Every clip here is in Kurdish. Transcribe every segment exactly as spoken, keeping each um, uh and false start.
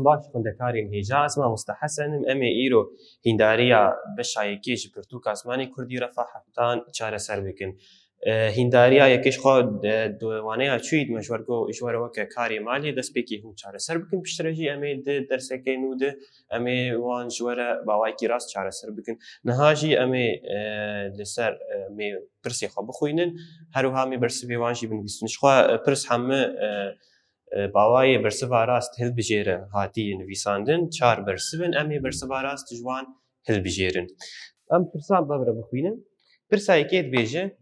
Baş xwendekarên hêja, ez mamoste Hesen im. Em ê îro hîndariya beşa yekê ji pirtûka zimanê kurdî Refa Heftan çareser bikin. E, hîndariya yekê ji xwe, e, di waneya çûyî me ji we re got, ji we re weke karê malê destpêkê hûn çareser bikin. Piştre jî em ê di dersekê nû de em ê wan ji we re bi awayekî rast çareser bikin. Niha jî em ê, e, li ser, e, em ê pirsê xwe bixwînin. Her wiha em ê bersivê wan jî binivîsin. Ji xwe, e, pirs hemû, e, e, bi awayê bersiva rast hilbijêre hatiye nivîsandin. Çar bersiv in. Em ê bersiva rast ji wan hilbijêrin. Em pirsan bi hev re bixwînin. Pirsa yekê dibêje,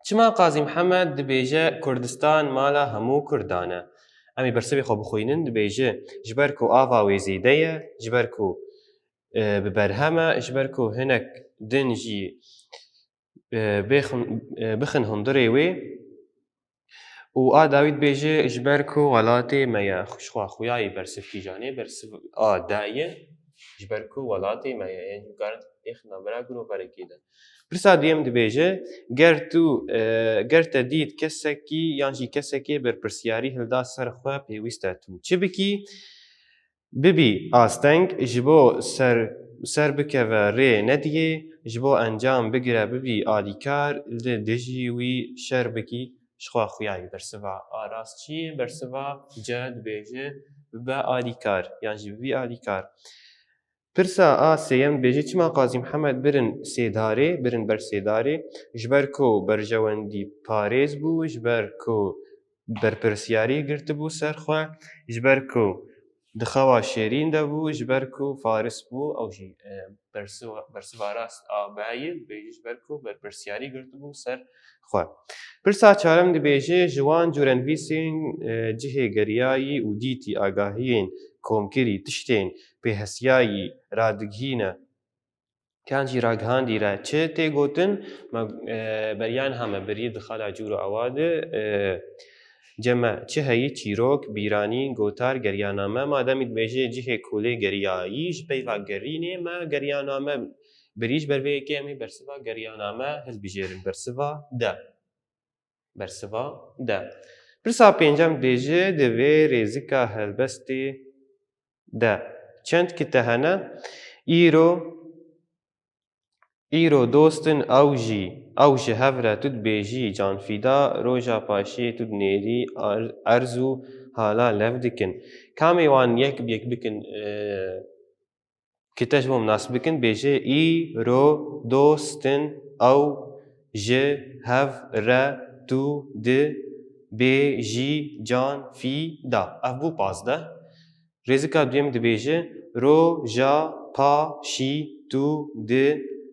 çima Qazî Mihemed dibêje Kurdistan mala hemû Kurdan e? Em ê bersivê xwe bixwînin, dibêje, ji ber ku ava wê zêde ye, ji ber ku, e, bi berhem e, ji ber ku hinek din jî, e, bêxin, e, bixin hundirê wê. Û a dawî dibêje, ji ber ku welatê me ye, xwe xuyayî bersiv kîjan e, bersiv a de ye, ji ber ku welatê me ye, yani hûn karin têxin navbera giroverekê de. Pirsa duyem dibêje, ger tu, e, ger te dît kesekî yan jî kesekê berpirsiyarî hilda ser xwe, pêwîst e tu çi bikî? Bibî asteng, ji bo ser, ser bikeve rê nediyê, ji bo encam bigire bibî alîkar, li dijî wî şer bikî, ji xwe xuyayî. Bersiva a rast çi ye? Bersiva C dibêje, bibe alîkar, yan jî bibî alîkar. Pirsa a sêyem dibêje, çima Qazî Mihemed birin sêdarê, birin ber sêdarê? Ji ber ku berjewendî parêz bû, ji ber ku berpirsiyarî girtibû ser xwe, ji ber ku di xewa şêrîn de bû, ji ber ku faris bû, ew jî, e, bersiva, bersiva rast a B ye, dibêje ji ber ku berpirsiyarî girtibû ser xwe. Pirsa çarem dibêje, ji wan cûrenivîsên, e, cihê geriyayî û dîtî agahiyên komkirî tiştên pêhesiyayî radigihîne, yan jî ragihandî re çi tê gotin? Me, e, beriya niha me birî di xala cûr û awa de, e, cem me çi heyî? Çîrok, bîranîn, gotar, geriyaname. Mademî dibêje cihê kolê geriyayî, ji peyva gerînê me geriyaname birî, ji ber vê yekê em ê bersiva geriyaname hilbijêrin. Bersiva D. Bersiva D. Pirsa pêncem dibêje, di vê rêzika helbestê de çend kite hene? Îro, îro dostin ew jî, ew ji hev re tu dibêjî, canfîda, roja paşê tu dinêrî, ar-, erz û hala lev dikin. Kamê wan yek bi yek bikin, e, kite ji bo nas bikin, bêje, îro dostin ew ji hev re tu di bê jî can fî da. Ev bû pazdeh. Rêzika duyem dibêje, roja pa şî tu di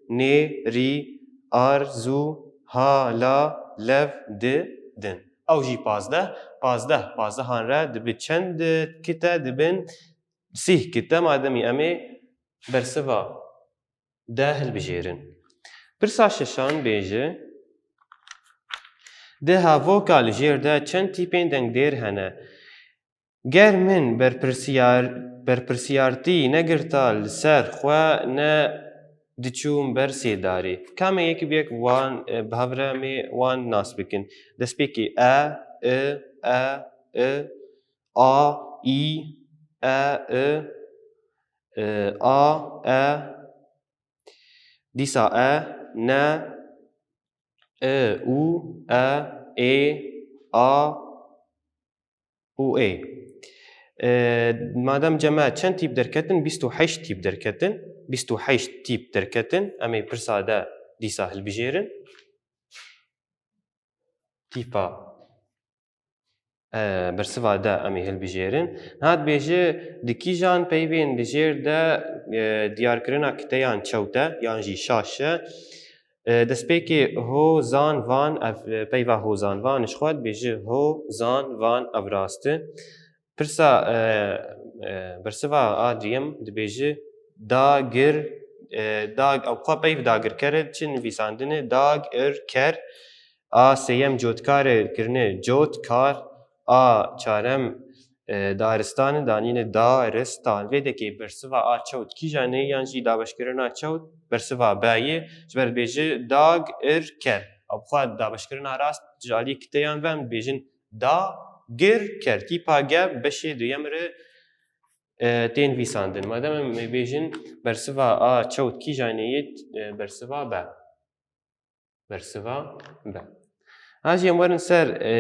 nê rî arz û hala lev di din. Ew jî pazdeh, pazdeh, pazdehan re dibi çend kite dibin? Sîh kite, mademî em ê bersiva de hilbijêrin. Pirsa şeşan bêje, di havoka li jêr de çend tîpên dengdêr hene? Ger min berpirsiyar-, berpirsiyartî negirta li ser xwe, ne diçûm ber sêdarê. Kamê yek bi yek wan, e, bi hev re em ê wan nas bikin. Destpêkê e, i, e, i, a, î, e, i, e, a, e, dîsa e, ne, i, û, e, ê, a û ê. E, madem cem me çend tîp derketin? Bîst û heşt tîp derketin. Bîst û heşt tîp derketin. Em ê pirsa de dîsa hilbijêrin. Tîpa, e, bersiva de em ê hilbijêrin. Niha dibêje, di kîjan peyvên li jêr de, e, diyarkirina kiteyan çewt e, yan jî şaş e? E, destpêkê ho, zan, van, ev, e, peyva ho, zan, van ji xwe dibêje ho, zan, van, ev rast e. Pirsa, e, e, bersiva a duyem dibêje, dagir, e, dag, ew xwe peyv dagirker e, çi nivîsandine? Dag, ir, ker. A sêyem cotkar e, kirine cotkar. A çarem, e, daristan e, danîne daristan. Vê dekê bersiva a çewt kîjan e, yan jî dabeşkirina çewt bersiva B ye. Ji ber dibêje dag, ir, ker. Ew xwe dabeşkirina rast ji alî kiteyan ve em dibêjin da, gir, ker. Tîpa G beşê duyem re, e, tên vîsandin. Madem em bêjin bersiva A çewt kîjanê yê, e, bersiva B. Bersiva B. Ha jî em werin ser, e,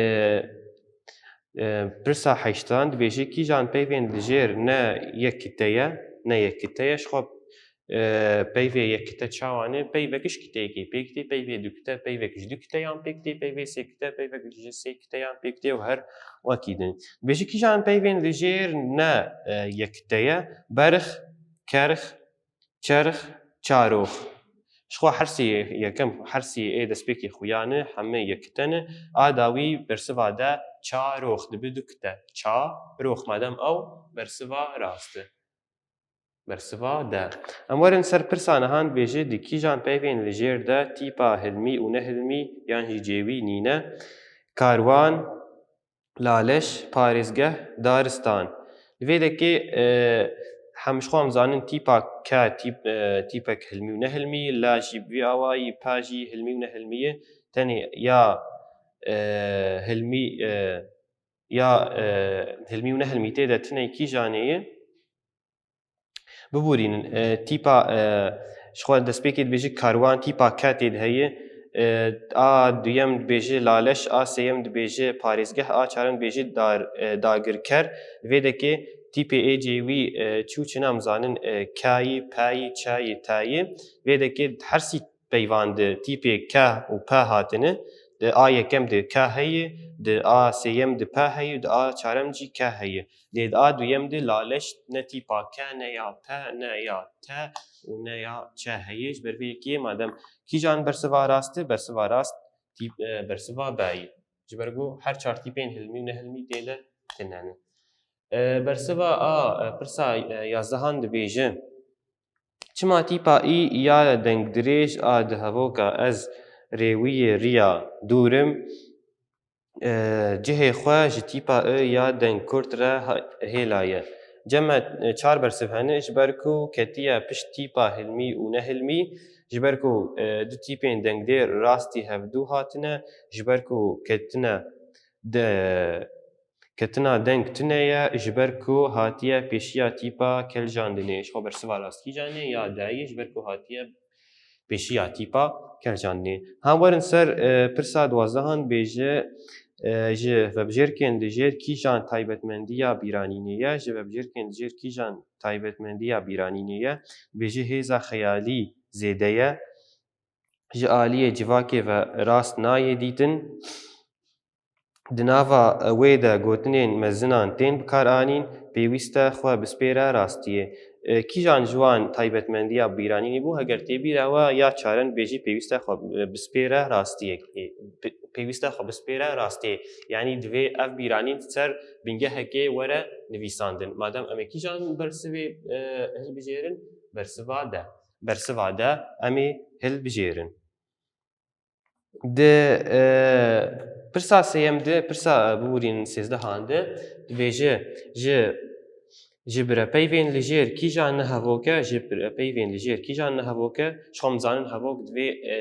e, pirsa heştan, dibêje kîjan peyvên li jêr ne yekite ye, ne yekite ye. Ji xwe, e, peyvê yekite çawa ne? Peyvek ji kiteyekê pêk tê, peyvê du kite, peyvek ji du kiteyan pêk tê, peyvê sê kite, peyvek ji sê kiteyan pêk tê û her wekî din. Dibêje kîjan peyvên li jêr ne, e, yekite ye? Berx, kerx, çerx, çarox. Ji xwe hersî yekem, hersî ê destpêkê xuya ne, hemê yekite ne. A dawî bersiva de çarox dibe du kite. Çarox, madem ew bersiva rast e. Bersiva de. Em werin ser pirsa nihan, dibêje di kîjan peyvên li jêr de tîpa hilmî û nehilmî yan jî cêwî nîne? Karwan, laleş, parêzgeh, daristan. Li vê dekê, e, hem ji xwe em zanin tîpa ke, tîp, e, tîpek hilmî û nehilmî, la jî bi vî awayî, pa jî hilmî û nehilmî ye. Tenê ya, e, hilmî, e, ya, e, hilmî û nehilmî tê de tune kîjanê ye? Biborînin, e, tîpa, e, ji xwe destpêkê dibêje karwan, tîpa ke tê de heye. E, a duyem dibêje laleş, a sêyem dibêje parêzgeh, a çarem dibêje dar, e, dagirker. Li vê dekê tîpê ê cêwî, e, çû çi ne em zanin, e, kayî, payî, çayî, tayî. Vê dekê hersî peyvan di tîpê ke û pe hatine. Di a yekem de ke heye, di a sêyem de pe heye, di a çarem jî ke heye. Lê di a duyem de laleş ne tîpa ke, ne ya pe, ne ya te û ne ya çe heye. Ji ber vê yekê madem kîjan bersiva rast e? Bersiva rast tîp, e, bersiva B ye. Ji ber ku her çar tîpên hilmî û nehilmî tê de tune ne. E, bersiva A, e, pirsa, e, yazdehan dibêje, çima tîpa î ya dengdirêj a di hevoka ez rêwiyê riya dûr im, e, cihê xwe ji tîpa I ya dengkurt re ha-, hêlaye? Cem me, e, çar bersiv hene, ji ber ku ketiye pişt tîpa hilmî û nehilmî, ji ber ku, e, du tîpên dengdêr rastî hevdû hatine, ji ber ku ketine de, ketina deng tune ye, ji ber ku hatiye pêşiya tîpa keljandinê. Ji xwe bersiva rast kîjanê ya dayê, ji ber ku hatiye pêşiya tîpa keljandinê. Ha werin ser, e, pirsa duwazdehan, bêje, e, ji vebjêrkên di jêr kîjan taybetmendiya bîranînê ye, ji vebjêrkên di jêr kîjan taybetmendiya bîranînê ye, bêje hêza xeyalî zêde ye, ji aliyê civakê ve rast nayê dîtin. Di nava wê de gotinên mezinan tên bikaranîn, pêwîst e xwe bispêre rastiyê. E, kîjan ji wan taybetmendiya bîranînê bû? Heger tê bîra we, ya çarin bêjî pêwîst e xwe bispêre rastiyê. E, pê-, pêwîst e xwe bispêre rastiyê. Yanî divê ev bîranîn ser bingehekê were nivîsandin. Madem em ê kîjan bersivê, e, hilbijêrin? Bersiva de. Bersiva de em ê hilbijêrin. Di, e, pirsa sêyem de, pirsa, e, biborînin sêzdehan de, dibêje, ji, ji birepeyvên li jêr kîjan ne hevok e, ji birepeyvên li jêr kîjan ne hevok e, ji xwe em zanin hevok divê, e,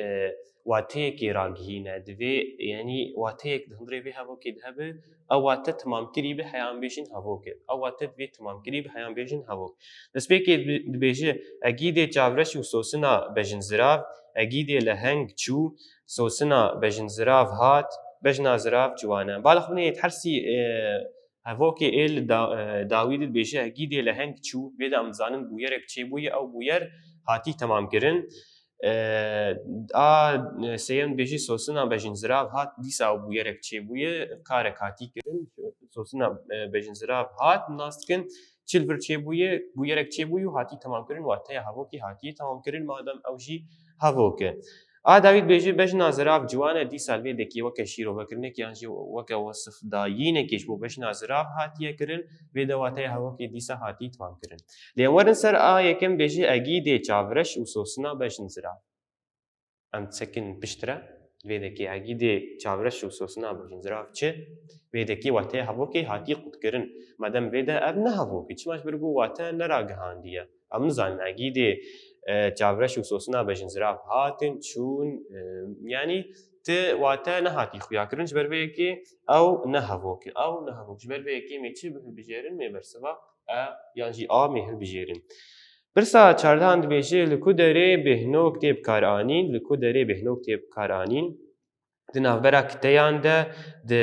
wateyekê ragihîne, divê, yanî wateyek di hundirê vê hevokê de hebe, ew wate temamkirî bi heya em bêjin hevok e. Ew wate divê temamkirî bi heya em bêjin hevok. Destpêkê dibi-, dibêje, egîdê çavreş û sosina bejinzirav, egîdê leheng çû, sosina bejinzirav hat, bejna zirav ciwan e. Bala xwe binêt hersî, e, hevokê ê li da-, e, dawî de dibêje, egîdê leheng çû, vê de em dizanin bûyerek çêbûye, ew bûyer hatî temamkirin. E, a, e, sêyem dibêjî sosina bejinzirav hat, dîsa ew bûyerek çêbûye, karek hatî kirin, sosina, e, bejinzirav hat, nas dikin, çi li vir çêbûye, bûyerek çêbûye û hatî temamkirin, wateya hevokê hatiye temamkirin, madem ew jî hevok e. A dawî dibêje bejna zirav ciwan e, dîsa li vê dekê weke şîrovekirinek yan jî weke wesifdayînekê ji bo bejna zirav hatiye kirin, vê de wateya hevokê dîsa hatî temamkirin. Lê em werin ser a yekem, bêje egîdê çavreş û sosina bejinzirav. Em disekin piştre, vê dekê egîdê çavreş û sosina bejinzirav çi? Vê dekê wateya hevokê hatî qutkirin. Madem vê de ev ne hevok e, çima ji ber ku wate neragihandiye. Em nizanin egîdê, e, çavreş û sosina bejinzirav hatin, çûn, e, yanî ti wate nehatî xuyakirin, ji ber vê yekê ew ne hevok e. Ew ne hevok. Ji ber vê yekê em ê çi bihilbijêrin, em ê bersiva e yan jî a em ê hilbijêrin. Pirsa çardehan dibêje, li ku derê bêhnok tê bikaranîn, li ku derê bêhnok tê bikaranîn? Di navbera kiteyan de, di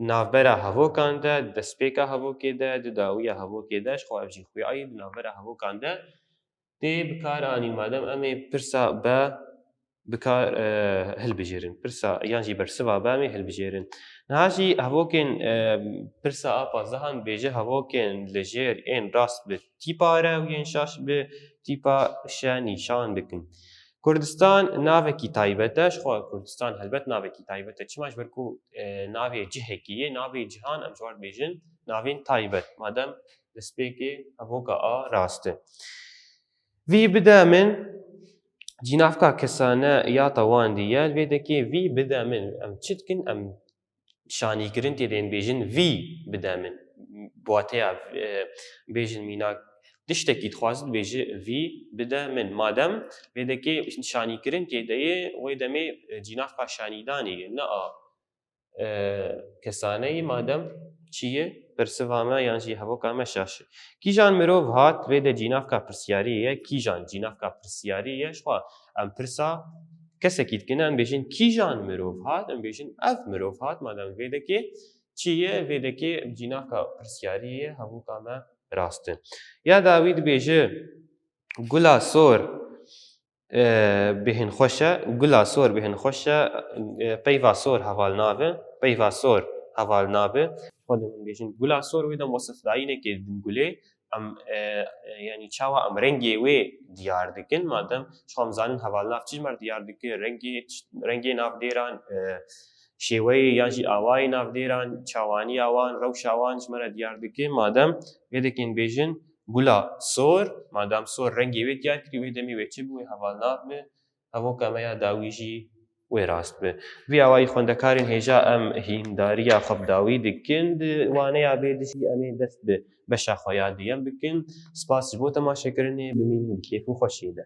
navbera hevokan de, di destpêka hevokê de, di dawiya hevokê de, ji xwe ev jî xuya ye, di navbera hevokan de tê bikaranîn. Madem em ê pirsa B bikar, e, hilbijêrin. Pirsa yan jî bersiva B em ê hilbijêrin. Niha jî hevokên, e, pirsa a pazdehan dibêje, hevokên li jêr ên rast bi tîpa rew yên şaş bi tîpa şe nîşan bikin. Kurdistan navekî taybet e. Ji xwe Kurdistan helbet navekî taybet e. Çima? Ji ber ku, e, navê cihekî ye, navê cihan em ji wan dibêjin navên taybet. Madem destpêkê hevoka A rast e. Vî bide min, cînavka kesane ya tewandî ye. Vê dekê vî bide min. Em çi dikin? Em şanîkirin tê de yên bêjin vî bide min. Bi wateya, e, bêjin mînak tiştekî dixwaze dibêje vî bide min. Madem vê dekê şanîkirin tê de ye, wê demê, e, cînavka şanîdanê ye, ne a, e, kesane ye. Madem çi ye? Persiva me yan jî hevoka me şaş e. Kîjan mirov hat? Vê de cînavka pirsiyarî ye. Kîjan cînavka pirsiyarî ye. Ji xwe em pirsa kesekî dikin, em bêjin kîjan mirov hat? Em bêjin ev mirov hat. Madem vê dekê çi ye? Vê dekê cînavka pirsiyarî ye, hevoka me rast e. Ya dawî dibêje, gula sor, e, bêhn xweş e, gula sor bêhn xweş e, e, peyva sor heval nav e, peyva sor heval nav e. Xwe de min bêjin gula sor, wê dem wesifdayînekê din gulê, em, e, e, yanî çawa em rengê wê diyar dikin, madem ji xwe em zanin heval nav çi ji me re diyar dike, rengê, rengê navdêran, e, şêweyê yan jî awayê navdêran, çawaniya wan, rewşa wan ji me re diyar dike, madem vê dekên bêjin gula sor, madem sor rengê wê diyar kirî, wê demê wê çi bi, wê heval nav bi, hevoka me ya dawî jî wê rast bi. Vî awayî xwendekarên hêja em hîndariya xwe bi dawî dikin, di waneya vê dijî em ê dest bi beşa xwe ya duyem bikin. Spas ji bo temaşekirinê, bimînin di kêf û xweşiyê de.